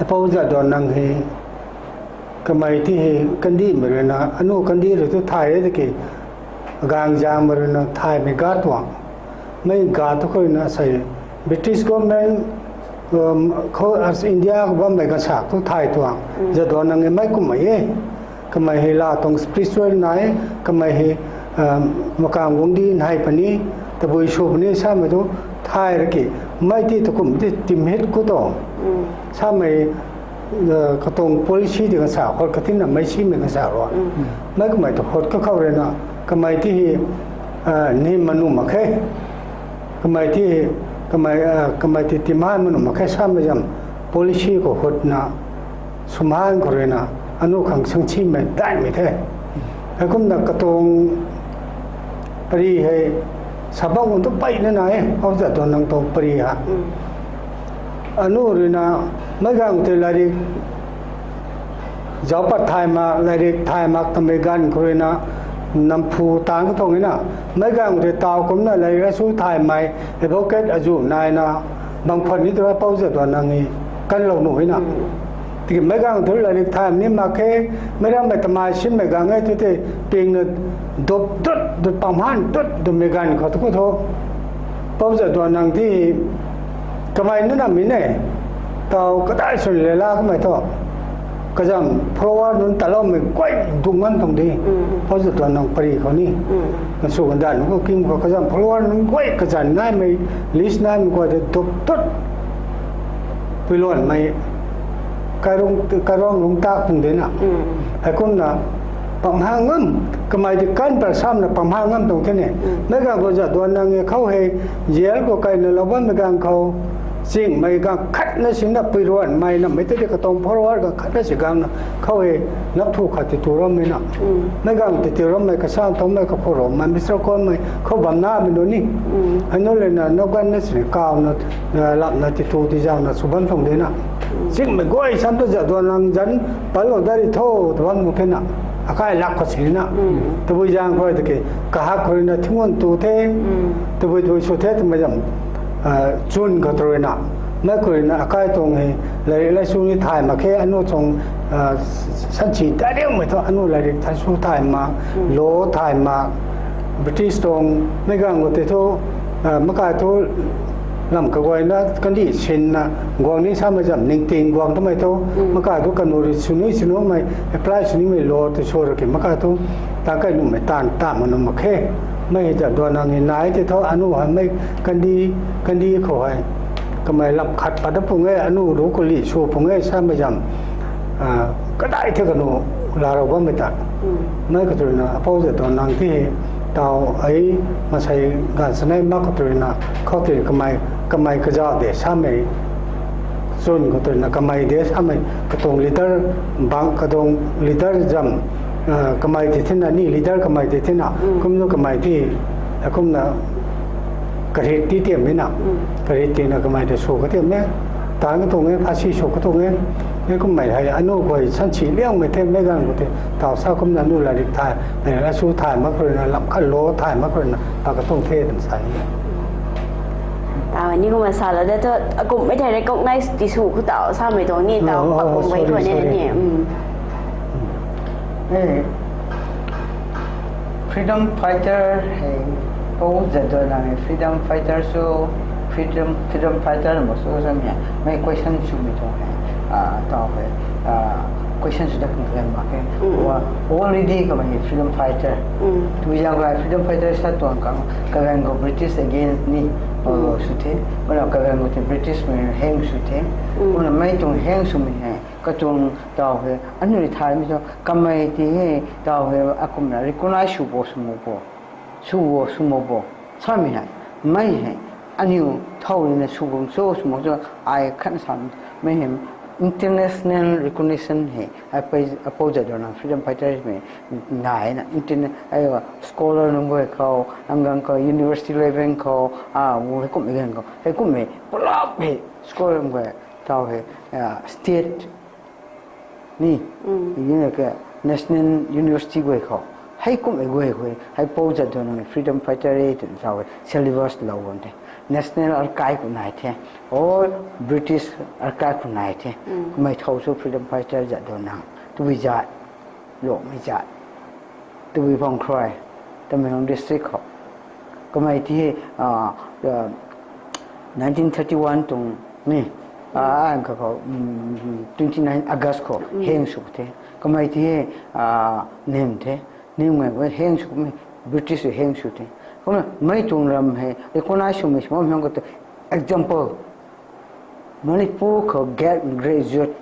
Ei Pou Jadonang hei, kamei ti hei, kandihmei rui na, anu kandih rui thu thay e tiki, gang zangmei rui na thaymei ga tuang. Mei ga tu khou rui na sei, British government, um, khou as India khou bammei ganvsak thu thay tuang. Jadonang e mei kummei e. Kamei hei la tuang spiritual nai, kamei hei, um, makang guangcdic nai puni, tabui sw puni samei tu thay ra ki, mei ti tu kum ti timhit khou tu. Samei, uh, katuang policy ti ganvsak, hot katinna mei simei ganvsak rui. Mei kamei tu hot kakhou rui na, kamei ti hei, uh, ni manu mak khe. Kamei ti, kamei, ah, kamei ti timhan manu mak khe samei zam policy khou hutna, swmhan khou rui na, anu khang sangchimei daihmei the. Heikumna katuang pari hei, sabak nunc tu peyna nai e, Pou Jadonang tuang pari ha. Anu rui na, meic ganv tei lairik, zauc pat thay mak, lairik thay mak twmei ganv khou rui na, namphu tang katuang e na, meic ganv tei taw kumna lairik su thaymei, advocate azuh naina, bam khwan ni tu ra Pou Jadonang e, kanlou nuh e na. Tiki meic ganv thu lairik thay ni mak khe, meic rammei tamei sinmei ganv e tu tei, pingna dup dut, dup pamhan dut, dummei ganv khou tu khou thu. Pou Jadonang ti, kamei nunc na mi ne, taw kadai swn lela kamei thu. Kazam follower nunc taloumei guay dung ngam tuang di. Pou Jadonang pari khou ni. Mansw kandan khou kim khou kazam follower nunc guay kazan naimei, list naimei guay tei dup tut. Puiluanmei, kairung, kairuang lungc tak pung de na. Heikumna, pamha ngam, kamei ti kan par samna pamha ngam tuang the ne. Meic ganv khou Jadonang e khou hei, jail khou kaina lou bammei ganv khou, chingmei ganv khatna sinna puiluanmei na, mei tei ti katuang follower ganv khatna si gangna, khou hei, nap thu khat ti tu rammei na. Meic ganv ti tu rammei, kasan thangmei, kakhou rammei, Mister Konmei, khou bam namei nu ni. Hei nu le na, nap ganv na sini kauna, lamna ti tu ti zangna, sw bam tuang de na. Chingmei guay sam tu Jadonang zanc, panlou dat ri tho, tu bam nu the na. Akai lak khou sini na. Tabui zang khou tiki, kahak khou rui na thinguan tu the, tabui tabui sw the twmei zam, chwn khou tu rui na. Mei khou rui na akai tuang hei, lairik laisu ni thay mak khe, anu tuang, sanchi dariumei thu, anu lairik thay su thay mak, law thay mak, British tuang, meic ganv khou tei thu, makai thu, lam kaguayna, kandih sinna, guang ni samei zam, ningting guang twmei thu, makai thu kanu rui swnui swnumei, apply swnimei law tei sw ra ki, makai thu, tang kai nuhmei taanv, taanv ma nuh mak khe. Mei hei Jadonang e nai tei thu, anu hei mei kandih, kandih khou hei. Kamei lam khat pat da pung e, anu lu khou li sw pung e, samei zam. Kadai the kanu, la rou bammei ta. Mei khou tu rui na, Pou Jadonang ti hei, Tau ai masei gan sanei mak khou tw ruina, khou tw kamei, kamei kaza de samei, chwn khou tw ruina kamei de samei, katuang leader, bang katuang leader zam, kamei ti thina ni leader kamei ti thina, kum nu kamei ti, kumna, karit ti tiam mi na, karit tina kamei ti sw katiam e, tan katuang e, phasi sw katuang e, e kummei hei anu khou sansi liangmei the mei ganv khou ti, tau sa kumna nu lairik thay, mei asu thay mak khou ruina, lam khat lo thay mak khou ruina, pa katuang the twna sa ni. Tau ni kumna sa la de thu, akumhmei thei recognize ti sw khou tau samei tuang ni tau, akumhmei khou ni ni. Freedom fighter hei, Pou Jadonang hei freedom fighter sw, freedom, freedom fighter na mak sw samei, mei question swmei tuang hei, tau hei, question sw dat kan mak khe. Already kamei freedom fighter. Tuizaeng kai freedom fighter sa tuang khang, kaganv khou British against ni, sw the. Mana kaganv khou ti British mei heng sw the. Kumna mei tuang heng swmei hei, katuang tau hei, aniu rui thaymei thu, kamei ti hei, tau hei, akumna recognize sw bo sw mak bo, sw bo sw mak bo, samei hei, mei hei, aniu thow ruina sw bam cho sw mak cho, ai khatna samei hei, international recognition hei, Pou Jadonang freedom fighter mei, nai na, interna-, scholar nunc guay khou, ang ganv khou university level khou, heikumhmei ganv khou, heikumhmei pulap hei scholar nunc guay, tau hei, state ni, national university guay khou, heikumhmei guay khou, hei Pou Jadonang freedom fighter e twna tau hei syllabus lou bam the. National Archive khou nai the, or British Archive khou nai the. Kamei thow sw freedom fighter Jadonang, Tabui zat, Lungmei zat, Tabui Phangkhroi, Tamenglong district khou. Kamei ti hei, nineteen thirty one tuang ni, kha khou, twenty nine August khou heng sw the. Kamei ti hei, nim the, nimei heng sw kummei, British rui heng sw the. Kumna mei tuang ram hei recognize swmei sw bam hang khou tu, example, Manipur khou get graduate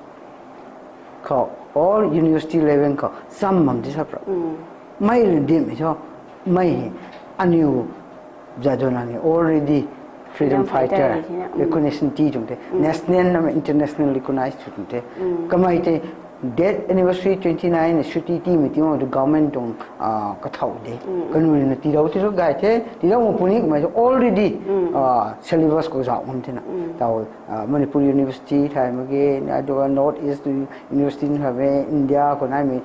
khou, all university level khou cham bam ti sa pra. Mei rui dinmei thu, mei hei, aniu Jadonang hei already freedom fighter, recognition ti tuang the, national na international recognize sw tuang the. Kamei tei death anniversary twenty nine na chuti tiimei ti mak tu government tuang kathow de. Kanu ruina tiilou ti thu gay the, tiilou mak puni kamei thu already syllabus khou zauh ngam thena. Tau Manipur University thay mak ge, aduga North East University thay mak ge, India khou naimei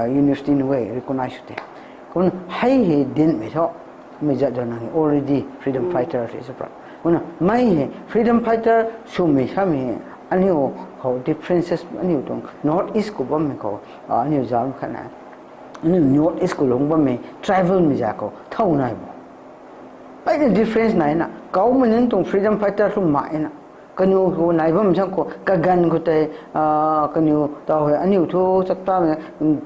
university nunc guay recognize sw the. Kum hei hei dinmei thu, mei Jadonang hei already freedom fighter ti sa pra. Kumna mei hei freedom fighter swmei samei hei, aniu khou differences aniu tuang North East khou bammei khou, aniu zauc khatna, aniu North East khou lungc bammei tribalmei zat khou thow nai bo. Peyna difference nai na, kaumei nunc tuang freedom fighter thu mak e na. Kaniw khou nai bam chang khou, kaganv khou tei, kaniw tau hei, aniu thu chaktamei,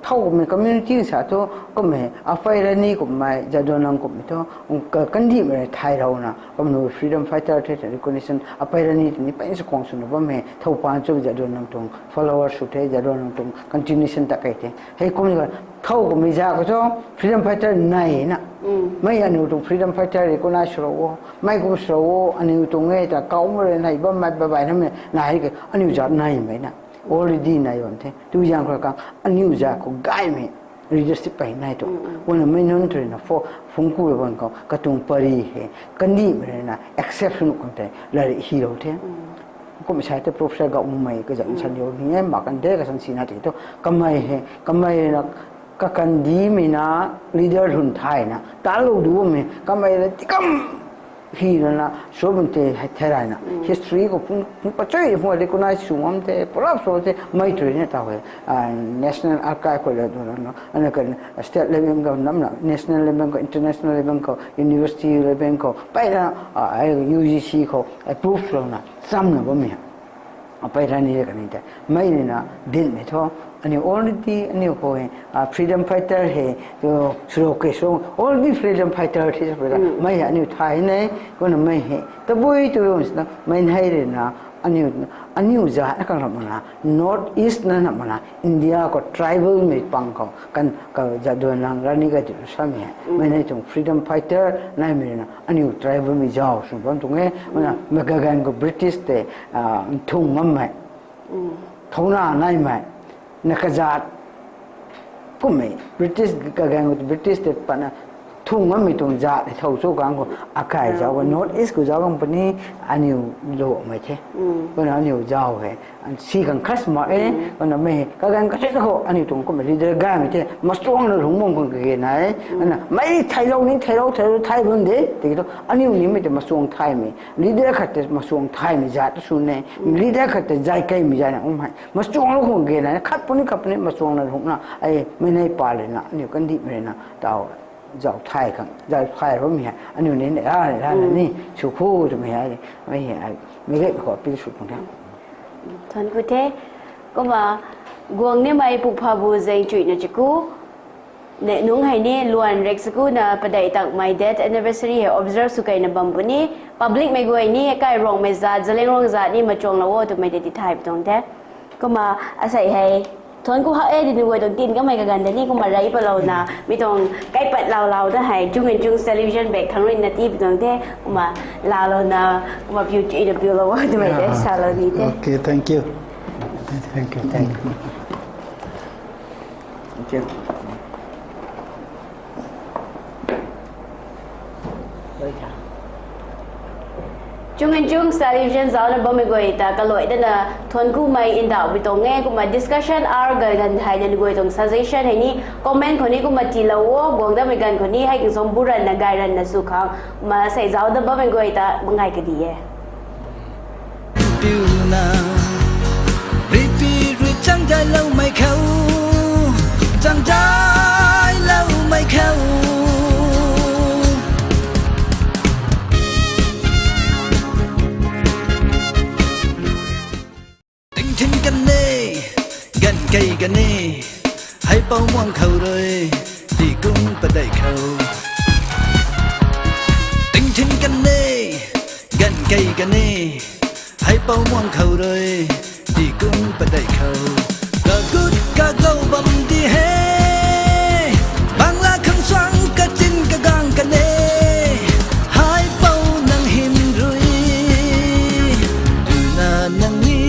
thowmei community sa thu, kummei, Aphai Rani kummei, Jadonang kummei thu, kandihmei rui thay rouna, kamnu freedom fighter the, recognition, Aphai Rani tini peyna chakhwang swna bammei, thow pan chu Jadonang tuang followers sw the, Jadonang tuang continuation ta kei the. Hei kum thow kummei zat khou thu, freedom fighter nai na. Mei aniu tuang freedom fighter recognize sw rou o, mei kum sw rou o, aniu tuang e ta kaumei rui nai bammei babai namei nai ke, aniu zat naimei na. Already nai bam the. Tu zaeng khou kang aniu zat khou gaymei leadership pey nai tu. Kumna mei nunc tu ruina phungc ku bam khou, katuang pary hei, kandihmei ruina accept sw nuh kan tei, lairik hylou the. Kum sai tei Professor Gauhmei kazanc san yo ni e, mak kan de kasan sina tei tu, kamei hei, kamei ruina kakandihmei na, leader lun thayna talou dumei, kamei rui tikam hei ruina sw bam tei hei thei rayna, history khou phungc, phungc pachui phungc recognize sw ngam the, pulap sw the, mei tu ruina tau hei, national archive khou la du na, ana kan state level khou namna, national level khou, international level khou, university level khou, peyna, UGC khou approve swlouna chamna bammei. Aphai Rani kani tei, mei ruina dinmei thu, aniu already aniu khou hei, freedom fighter hei, sw rou ke sw, already freedom fighter the sa, mei hei aniu thay ne, kumna mei hei tabui tu sina, mei hei ruina, Aniu, aniu zat na kan ram mana, North East na na mana, India khou tribalmei pang khou kan ka zat duan lang rani ka ti samei hei. Mei nei tuang freedom fighter naimei na aniu tribalmei zau sw bam tuang e. Mana mei kaganv khou British tei nthung ngammei, thouna naimei, na kazat kummei British kaganv khou British tei patna thung ngammei tuang zat hei thow cho kang khou akai zauc ka North East khou zauc kang puni aniu lomei the. Kumna aniu zau hei si khang khas mak e. Kumna mei kaganv kachat khou aniu tuang kummei leader gaymei the, machuangna lungc bam khang kage nai. Kumna mei theilou ni theilou theilou thai bam de tiki thu aniu nimei tei machuang thaymei, leader khat tei machuang thaymei zat ta sw ne. Leader khat tei zay keymei zay na um hei machuanglou khang kage nai, khat puni khat puni machuangna lungcna ai mei nei pa lena aniu kandihmei rui na taw zau thay khang zau thay bammei hei aniu ni rana ni sw khu twmei hei mei hei mei gay khou appeal sw tuang the. Thuanc ku the. Kumna guang nimei pukphabu zaeng chuina chaku ne nungc hei ni luan rek sakuna padeih tangmei death anniversary hei observe sw keyna bam puni, publicmei guay ni kai Ruangmei zat, Zeliangrong zat ni machuanglou o twmei tei tithay pi tuang the. Kumna asei hei thuanc ku hak e di nu guay tuang tin kamei kaganv tei ni kumna rey patlouna mi tuang kaipat lau lau ta hei Chung and Chungs Television bak thangc ruina tii pi tuang the. Kumna laulouna kumna piu chuina piulou o twmei tei salou ni the. Okay, thank you. Thank you, thank you. Chung and Chungs Television zauna bammei guay ta kaluai dana thuanc kumei ndauh pi tuang e. Kumna discussion hour ganv thei na nu guay tuang suggestion hei ni comment khou ni kumna tiilou o, guang damei ganv khou ni hei kingsom bu ranna gay ranna sw khang. Kumna sei zauna bammei guay ta mangai kadi e. Piuna, repeat rui changdailoumei khou, changdailoumei khou. Tingthin kan e, ganv key kan e, heipou muang khou rui, tikum padeih khou. Tingthin kan e, ganv key kan e, heipou muang khou rui, tikum padeih khou. Kagut kagou bam di he, bangla khang suang kachin kagang kan e, heipou nang hym rui. Tuna nang ni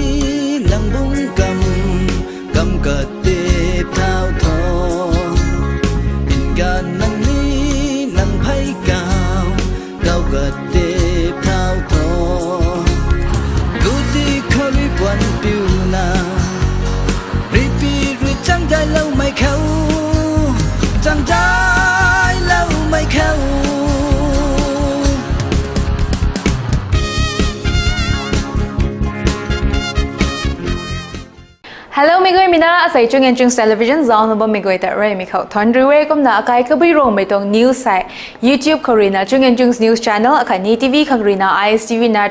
nang bung kam, kam katip thau tho. Ngan nang ni nang phey kau, kau katip thau tho. Guti khou rui puan piuna, repeat rui changdailoumei khou, changdailoumei khou. Hello mei guaymei na, asei Chung and Chungs Television zauna bammei guay ta reymei khou thuanc riu e. Kumna akai kabui Ruangmei tuang news hei YouTube khou ruina Chung and Chungs News Channel akhatni T V khang ruina I S T V Network